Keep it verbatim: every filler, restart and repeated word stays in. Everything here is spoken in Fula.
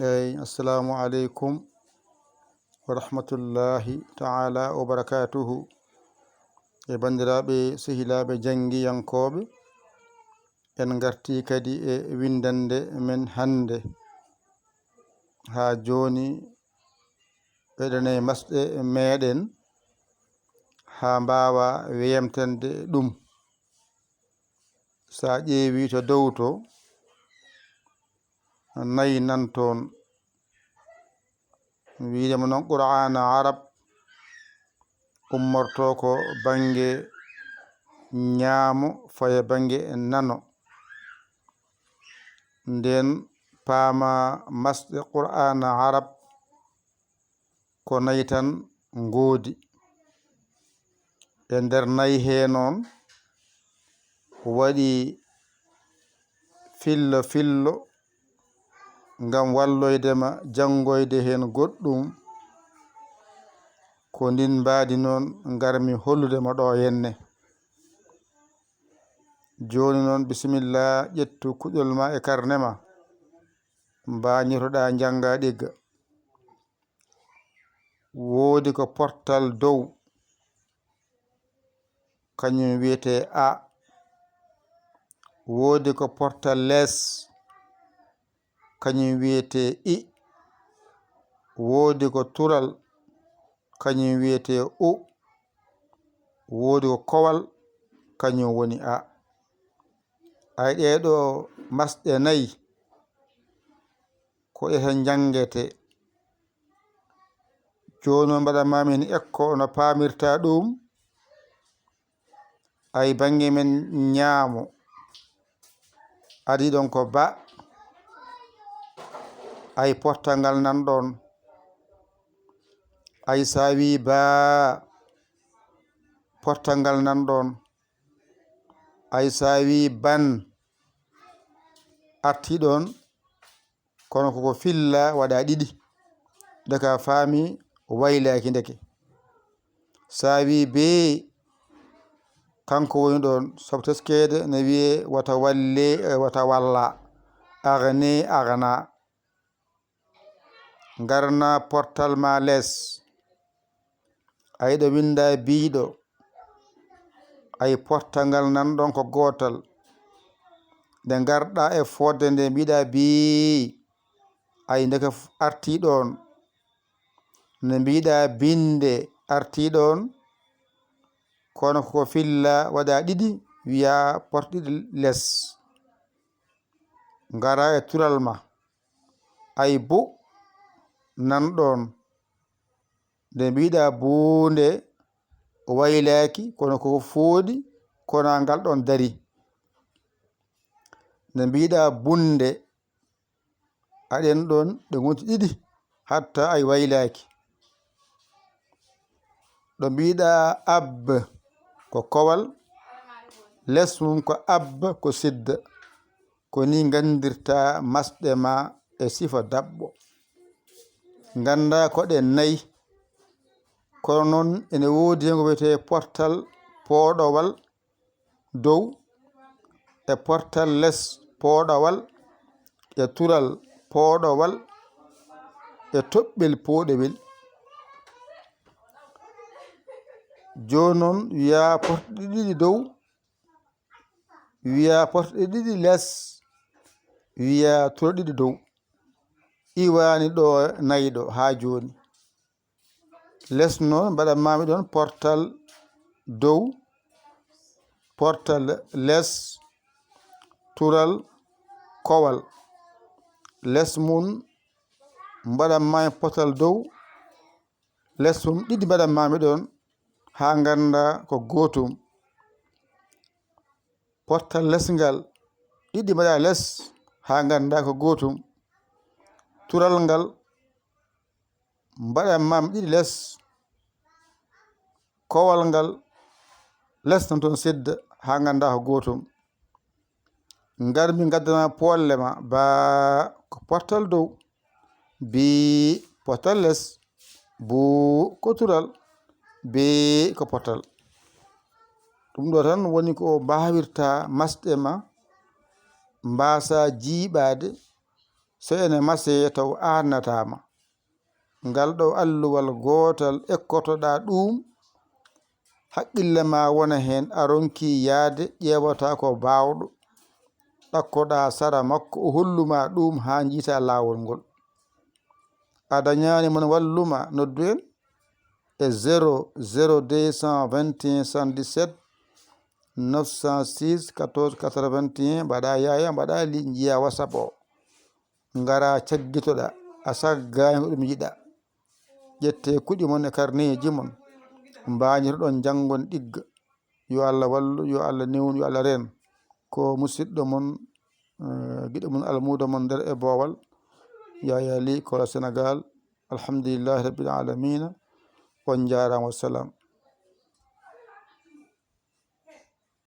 Eyi, assalamu aleykum wa rahmatullahi taala wa barakatuhu. E banndiraaɓe, sehilaaɓe janngiyankooɓe, en ngartii kadi e winndannde men hannde. Haa jooni, eɗen e masɗe meeɗen haa mbaawa weemtande ɗum. So a ƴeewii to dow to, nayi nan toon. Wiide mo noon Qur'aana Arab ummorto ko bannge ñaamo, faya bannge nano. Ndeen paama masɗe Qur'aana Arab ko nayi tan ngoodi. E nder nayi hee noon, waɗi fillo fillo ngam walloyde ma janngoyde heen goɗɗum. Ko ndin mbaadi noon ngarmi hollude ma ɗo henne. Jooni noon, bisimilla, ƴettu kuɗol ma e karne ma, mbaañotoɗaa njannga ɗigga. Woodi ko portal dow, kañum wiyetee A. Woodi ko portal les, kañum wiyetee I. Woodi ko tural, kañum wiyetee U. Woodi ko kowal, kañum woni A. Ay, ɗee ɗoo masɗe nayi, ko ɗe tan njanngetee. Jooni noon, mbaɗan maa min ekko no paamirta ɗum. Ay, bannge men ñaamo, adii ɗoon ko ba. Ay, portal ngal nan ɗoon. Ay, so a wii baa, portal ngal nan ɗoon. Ay, so a wii ban, artii ɗoon, kono koko filla waɗa ɗiɗi. Ndeka faami waylaaki ndeke. So a wii bee, kanko woni ɗoon, sabu teskeede ne wiyee wata walle, e wata walla. Agne, agna. Ngarna portal ma les. Ay, ɗo winnda biiɗo. Ay, portal ngal nan ɗoon ko gootal. Nde ngarɗa e fodde nde mbiɗa bii. Ay, ndeke f-, artii ɗoon. Nde mbiɗa binde artii ɗoon. Kono ko filla waɗa ɗiɗi, wiya porte ɗiɗi les. Ngara e tural ma. Ay, bu nan ɗoon. Nde mbiɗa buunde, o waylaaki, kono ko fooɗi, kona ngal ɗoon dari. Nde mbiɗa bunde, aɗen ɗoon, ɗe ngonti ɗiɗi, hatta ay waylaaki. Ɗo mbiɗa ab ko kowal, les mum ko ab ko sidda. Ko ni nganndirta masɗe ma e sifa daɓɓo. Ngannda ko ɗe nayi, kono noon ene woodi ngo wiyetee portal pooɗowal dow, e portal les pooɗowal, e tural pooɗowal, e toɓɓel pooɗowel. Jooni noon, wiya porte ɗiɗi dow, wiya porte ɗiɗi les, wiya tural ɗiɗi dow. Iwaani ɗo nayi ɗo haa jooni. Les noon, mbaɗan maami ɗoon portal dow, portal les, tural kowal. Les mum, mbaɗan maami portal dow, les mum ɗiɗi mbaɗan maami ɗoon, haa ngannda ko gootum. Portal les ngal, ɗiɗi mbaɗa les, haa ngannda ko gootum. Tural ngal, mbaɗan maami ɗiɗi les. Kowal ngal, les nan toon sedda, haa ngannda ko gootum. Ngar mi ngaddana polle ma, baa ko portal dow, bii portal les, buu ko tural, bii ko portal. Ɗum ɗo tan woni ko mbaawirta masɗe ma, mbaasa jiiɓaade, So ene masee taw aarnataa ma. Ngal ɗo alluwal gootal ekkotoɗaa ɗuum, haqqille ma wona heen, a ronkii yahde, ƴeewataa ko baawɗo, ɗakkoɗaa sara makko, o hollu ma ɗuum haa njiitaa laawol ngol. A dañaani mon wallu ma, noddu en e zéro zéro deux cent vingt et un soixante-dix-sept neuf cent six quatorze quatre-vingt-un, mbaɗa Yaya, mbaɗa li, njiya WhatsApp o. Ngara caggitoɗa, a saggaani ko ɗum yiɗa. Ƴette kuɗi mon e karneeji mon, mbañotoɗon, njanngon ɗigga. Yo Allah wallu, yo Allah newnu, yo Allah reen. Ko musidɗo mon, eh, giɗo mon, almuudo mon nder e boowal, Yaya Ly, Kola Senegal. Alhamdulillahi Rabbil Alamina. On njaaraama, wassalam.